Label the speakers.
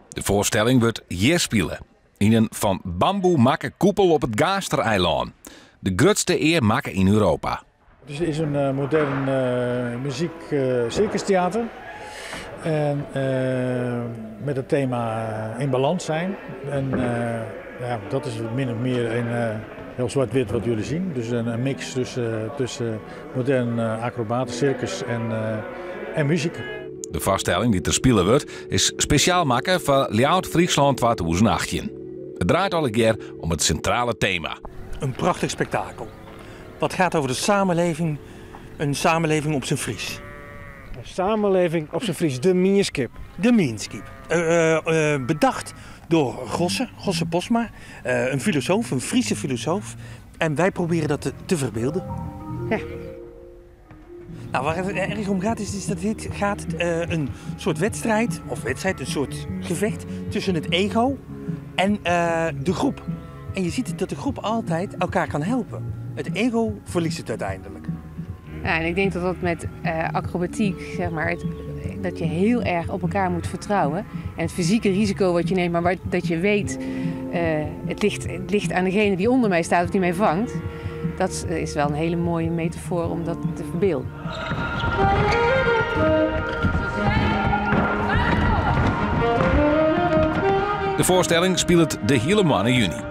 Speaker 1: De foarstelling wurdt hjir spile, yn in fan bamboe makke koepel op it Gaastereilân, de grutste ea makke yn Europa.
Speaker 2: Het is in eh, modern uh, muziek uh, circustheater. En met het thema in balans zijn. En ja, dat is min of meer in heel zwart-wit wat jullie zien. Dus een mix tussen modern acrobaten, circus en muziek.
Speaker 1: De foarstelling dy't der spile wurdt is spesjaal makke foar Ljouwert Fryslân 2018. It draait allegear om it sintrale tema.
Speaker 3: Een prachtig spektakel. Wat gaat over de samenleving, een samenleving op zijn Fries.
Speaker 4: Een samenleving op zijn Fries, de mienskip.
Speaker 3: De mienskip. Bedacht door Gosse, Gosse Postma, een filosoof, een Friese filosoof. En wij proberen dat te verbeelden.
Speaker 5: Ja.
Speaker 3: Nou, waar het erg om gaat is dat dit gaat een soort wedstrijd, of wedstrijd, een soort gevecht tussen het ego en de groep. En je ziet dat de groep altijd elkaar kan helpen. Het ego verliest het uiteindelijk.
Speaker 5: Ja, en ik denk dat dat met acrobatiek, zeg maar, dat je heel erg op elkaar moet vertrouwen. En het fysieke risico wat je neemt, maar dat je weet, het ligt aan degene die onder mij staat of die mij vangt. Dat is wel een hele mooie metafoor om dat te verbeelden.
Speaker 1: De foarstelling spilet de hiele moanne juny.